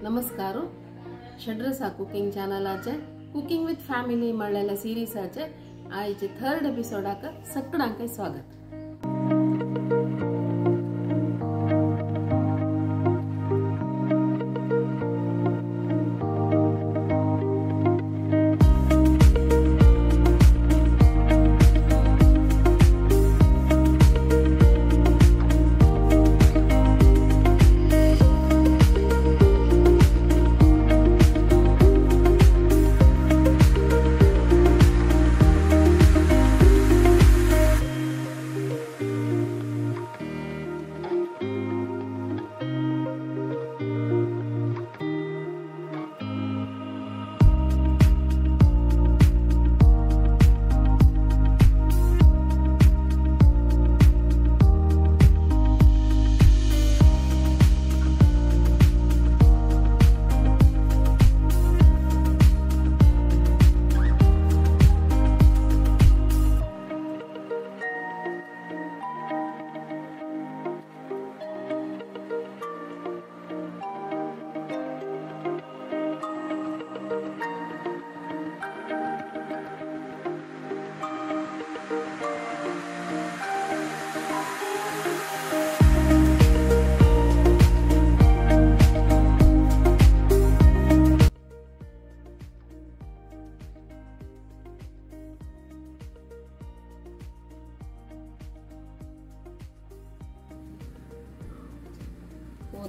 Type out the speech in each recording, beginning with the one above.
नमस्कार षड्रसा cooking चॅनलाचे cooking with family म्हणलेल्या सिरीजाचे आयचे third एपिसोडाक सगळ्यांक स्वागत।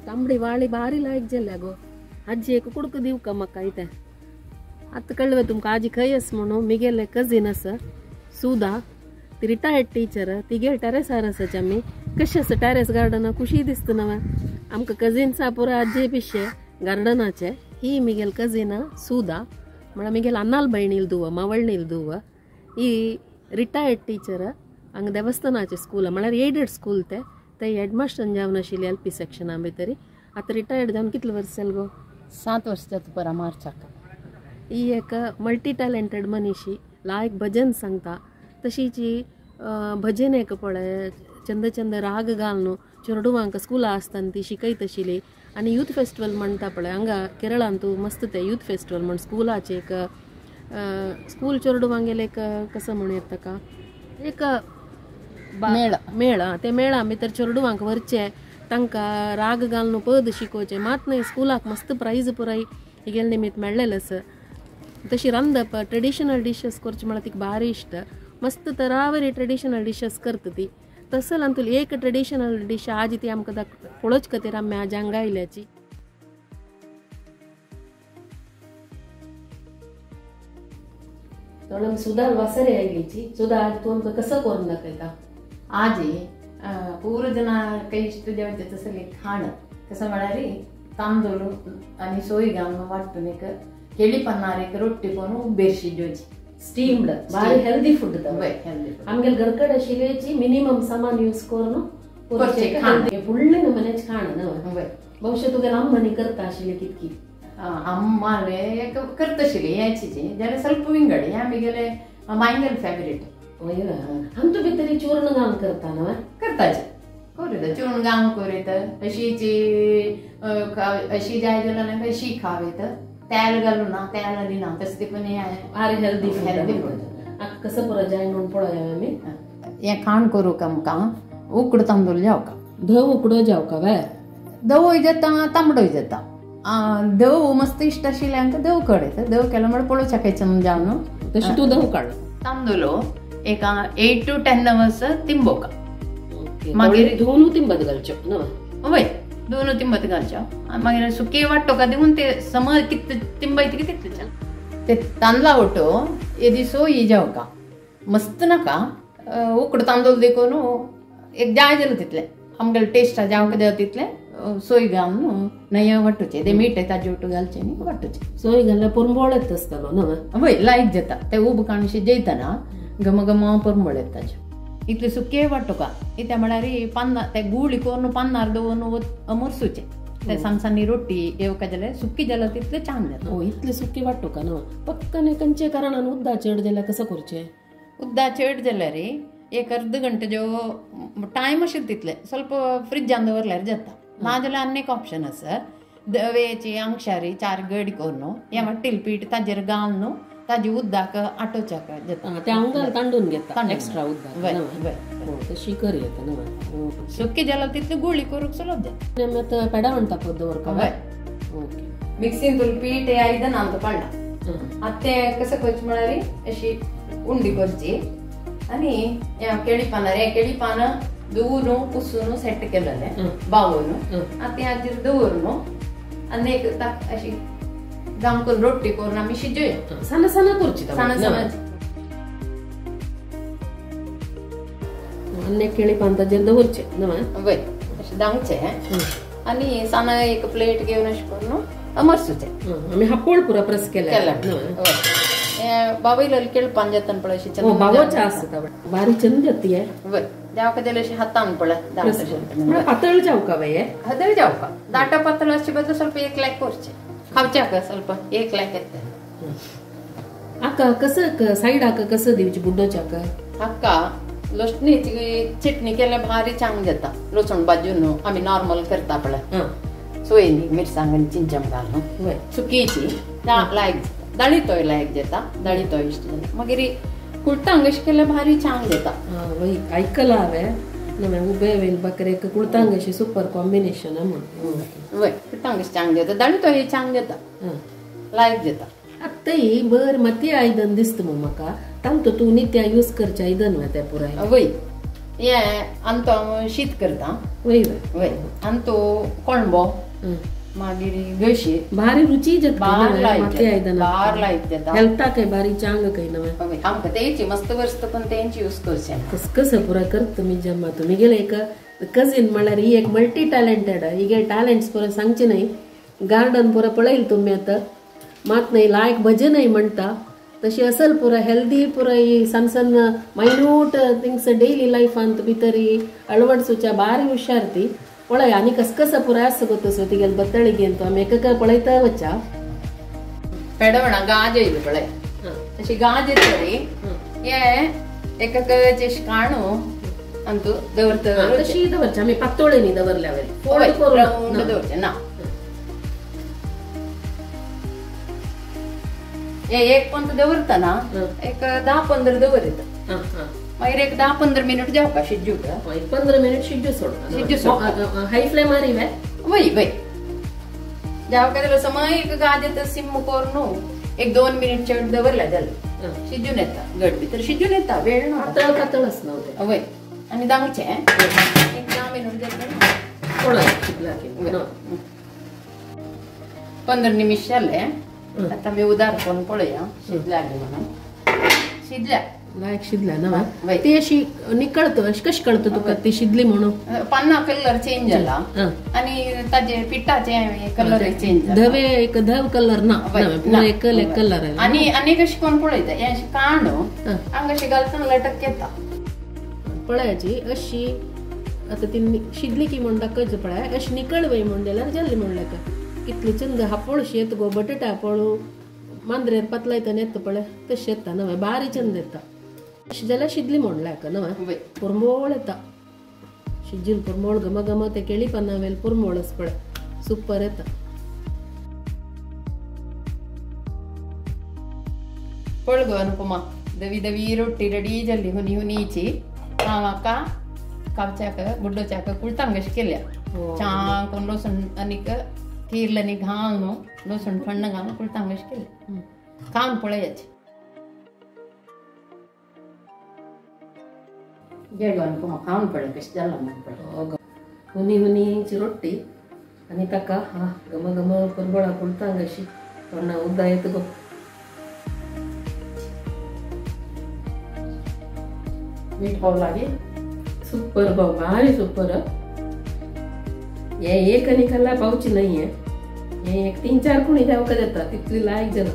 तांबडी वाळी भारी लायक जाल्या गो आजी एक कुडको दिवका का म्हाका इतें आतां कळ्ळें तुमकां आजी खंय आसा म्हणून। मिगेले कजीन आसा सुदा, ती रिटायर्ड टिचर, तिगेर टेरेसार आसाची आमी। कशें आसा टेरेस गार्डन खुशी दिसता नवें आमकां कजीन्सा पुरो आजी पिशे गार्डनाचे। ही मिगेल कजीन सुदा म्हळ्यार मिगेल अन्नाल भयणील दुवा मावळणील दुवा। ही रिटायर्ड टिचर हांगा देवस्थानाचे स्कूल म्हळ्यार एडेड स्कूल ते ते हेडमास्टर जावन आशिल्ले एल पी सेक्शना भितर। आतां रिटायर्ड जावन कितले वर्स जाले गो? 7 वर्स जाता परा मार्चाक। ही एक मल्टी टॅलेंटेड मनीशी, लायक भजन सांगता, तशीच ही भजन एक पळय चंद चंद राग घालून चेडवांक स्कुला आसतना ती शिकयत आशिल्ली। आनी यूथ फेस्टिवल म्हणटा पळय हांगा केरळांत मस्त ते यूथ फेस्टिवल म्हण स्कुलाचे एक स्कूल चेडवांगेले एक कसं म्हणू येता ताका एक मेळ मेळ ते मेळा भितर चेडवांक व्हरचे तांकां राग घालून पद शिकोवचे। मात न्हय स्कुलाक मस्त प्रायज पुराय हिगेले निमित्त मेळ्ळेलें आसा। तशी रांदप ट्रेडिशनल डिशेस करचे म्हळ्यार तिका भारी इश्ट, मस्त तरावरी ट्रेडिशनल डिशेस करता ती। तसो तुला एक ट्रेडिशनल डिश आज ती आमकां पळोवचे खातीर आमी आज हांगा आयल्याची। थोडो सुदार वासरे आयलीची। सुदा आज तूं आमकां कसो करून दाखयता? आजी पूर्व जनांक इश्ट जेवचें तसलें खाण कसं म्हळ्यार तांदूळ आनी सोय घालून वांटून एक केळी पन्नार एक रोटी करून उबेर शिजोवची, स्टीम्ड भारी हेल्दी फूड। हेल्दी फूड आमगेले घरकडे आशिल्ल्याची मिनिमम सामान यूज करून करचें खाण, फुडलें नमुन्याचें खाण न्हय। बहुशा तुगेले अम्मानी करता आशिल्ली कितकी? अम्माले एक करता आशिल्ली हेची जाल्यार ಸ್ವಲ್ಪ विंगड हें आमगेले मायंगेले फेवरेट। आमचे भितर चूर्ण घालून करता न्हय? करताचे करीत चूर्ण घालून करीत अशीची अशी जाय जाल्यार अशी खावेत, तेल घालूं ना तेल आनी ना तशें ते पण भारी हेल्दी हेल्दी फूड। आतां कसं पुरो जाय म्हणून पळोवया आमी। हें खाण करूंक आमकां उकडो तांदूळ जावका, धव उकडो जावका वे धवोय जाता तांबडोय जाता। धव मस्त इश्ट आशिल्ले आमकां धव कडेत धव केलो म्हळ्यार पळोवच्या खंयच्यान जावन तशें तूं धव काड तांदूळ एक 8 to 10 hours तिंबोका, मागीर दोनू तिंबत घालच्यो न्हय? वय दोनू तिंबत घालच्यो, मागीर सुके वांटोका दिवन ते समज कितले तिंबयत की तितले ते तांदळा वटो येदी सोयी जावका मस्त नाका उकडो तांदूळ देखून एक जाय जालें तितलें आमगेले टेस्ट जावंक जाय तितलें सोय घालून नया वांटूचें ते मीठ ताजे वटू घालचें न्ही वांटूचें। सोय घाल्यार पुरंबोळ येता आसतलो न्हय? वय लायक जाता ते उब काडून शिजयतना गम गम परमळ येता। इतले सुके वांटोका इत्या म्हळ्यार पन्ना ते गुळी करून पन्नार दवरून मुरसूचे ते सामसानी रोटी येवका जाल्यार सुकी जाल्यार तितले छान जाता। इतले सुकी वांटोका न्हय? पक्कन खंयचे कारणान उद्दा चड जाल्यार कसो करचें? उद्दा चड जाल्यार एक अर्द घंटे जो टायम आशिल्लो तितले ಸ್ವಲ್ಪ फ्रिजान दवरल्यार जाता। ना जाल्यार आनी एक ऑप्शन आसा, दवेची अंगशारी 4 गडी करून हे वाटील पीठ ताजेर घालून ताजे उदक आटोवच्याक जाता ते हांव तांडून घेता एक्स्ट्रा उदक तशी कर येता न्हू सुकी जाल्यार तितली गुळी करूंक सुलभ जाता आमी आतां पेडा म्हणटा दवरता ओके मिक्सीन तुल पीठ हे आयदन आमकां पडला आतां तें कसं करचें म्हळ्यार अशी उंडी करची आनी केळी पानार हे केळी पानां धुवन पुसून सेट केलेले बावून आतां हाजेर दवरून आनी एक अशी जामकून रोटी करून आमी शिजोवया सಣ್ಣ सಣ್ಣ करची सಣ್ಣ सಣ್ಣ आनी केळी पान ताजेर दवरचें न्हू वय अशें दामचें आनी सಣ್ण एक प्लेट घेवन अशें करून अमरसुचें आमी हापोळ पुरा प्रेस केलें बावयलें केळी पान जाता पळय अशें चंद बावोचे आसता बारीक चंद जाता हे वय जावका जाल्यार अशें हातान पळय पातळ जावका बाय हे पातळ जावका दाटा पातळ आसचे बदल ಸ್ವಲ್ಪ एक लायक करचें खावच्याक ಸ್ವಲ್ಪ एक लायक येता आका कसं सायड आका कसं दिवची बुड्डोच्याक हाका लसणीची चटणी केल्यार भारी चांग जाता लसूण भाजून आमी नॉर्मल करता पळय सोयनी मिरसांग आनी चिंचम घालून सुकीची लायक जाता दाळी तोय लायक जाता दाळी तोय इश्ट जाता मागीर कुळटांग अशें केल्यार भारी चांग जाता वय आयकलां हांवें नवें उबे वेल बकरेक कुळटांग अशें सुपर कॉम्बिनेशन म्हणून वय कुळटांग अशें चांग जाता दाळी तोय चांग जाता लायक जाता आतां बर माती आयदन दिसता मग म्हाका तांतो तूं नित्या यूज करचें आयदन वा तें पुराय वय हें आनी तो शीत करता वय वय वय आनी तो कोणबो मागीर घशी भारी रुची जाता माती आयदन बार लायक जाता हेल्थाक बारी चांग काय नवें आमकां तेंची मस्त वर्स पण तेंची यूज करचें कस कसं पुराय करता तुमी जमा तुमी गेले एक कजीन म्हळ्यार ही एक मल्टी टॅलेंटेड हिगे टॅलेंट्स पुराय सांगचे न्हय गार्डन पुराय पळयल तुमी आतां मात न्हय लायक भजनय म्हणटा तशी असल पुराय हेल्दी पुराय सಣ್ಣ सಣ್ಣ मायन्यूट थिंग्स डेली लायफांत भितर अळवडसूच्या बारी हुशार ती पळय आनी कस कसं पुराय आसा गो तसो तिगेले बत्तळी घेवन तो आमी एकाक पळयता वचा पेडवणा गाज येयली पळय अशी गाज येतली हे एकाक काणू आनी तूं दवरता तशी दवरची आमी पातोळे न्ही दवरल्या वयर रावंड दवरचें ना हे एक पंत दवरतना एक 10-15 दवरता मागीर एक 10-15 मिनिट जावका शिजूक 15 मिनिट शिजू सोडता शिजू सोडता हाय फ्लेम मारी वे वय वय जावका जाल्यार समय एक गाज सिम करून एक 2 मिनिट चड दवरल्या जालें शिजून येता गट भितर शिजून येता वेळ ना पातळ पातळ आसना तें वय आनी दामचें एक 10 मिनिट जालें पळय 15 निमिश जालें आतां आमी उदार करून पळोवया शिजल्या म्हणून शिजल्या लायक शिजल्या ना ती अशी निकळत अशी कशी कळत तुका ती शिजली म्हणून पान्ना कलर चेंज जाला आनी ताजे पिठाचे कलर चेंज जाला धवे एक धव कलर ना पुरा एकल एक कलर आनी आनी कशी कोण पळयता हे अशें कांड हांगा अशें घालतना लटक येता पळयाची अशी आतां ती शिजली की म्हूण दाखयच पळय अशी निकळ वय म्हूण जाल्यार जाली म्हणल्यार कितली चंद हापोळशी येता गो बटाटा हापोळू मांद्रेर पातलायतना येता पळय तशें येता नवें बारी चंद येता अशी जाल्यार शिजली म्हणल्यार नवें पुरमोळ येता शिजील पुरमोळ घम घम ते केळी पाना वेल पुरमोळ आसा पळय सुपर येता पळ गो अनुपमा दवी दवी रोटी रेडी जाली हुनी हुनीची हांव म्हाका खावच्याक गुड्डोच्याक कुळटांग अशें केल्या चांग लसूण आनीक किरल्यानी घालून लसूण फण्ण घालून कुळटांग अशें केलें खावन पळयाचें घे गो अनुपमा खावन पळय कशें जालां म्हूण पळय हुनी हुनीची रोटी आनी ताका हा घम घम पुरबळा कुळटांग अशी तोंडा उदक येता गो मीठ पाव लागे सुपर भाव भारी सुपर हे एक आनी खाल्ल्यार पावची नाही हे एक 3-4 कुणी जावका जाता तितली लायक जाला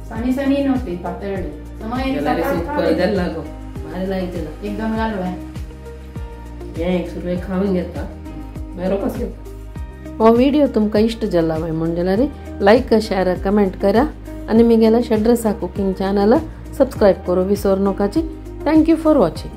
सणी सणी नव्हती पातळली सुपर जाला गो भारी लायक जाला एक 2 घालू हे एक सुरवेक खावन घेता मागीर रोपास घेता हो व्हिडिओ तुमकां इश्ट जाला वय म्हूण जाल्यार लायक शेअर कमेंट करा आनी म्हगेल्या शेड्रसा कुकींग चॅनल सबस्क्रायब करूं विसर नकाची. Thank you for watching.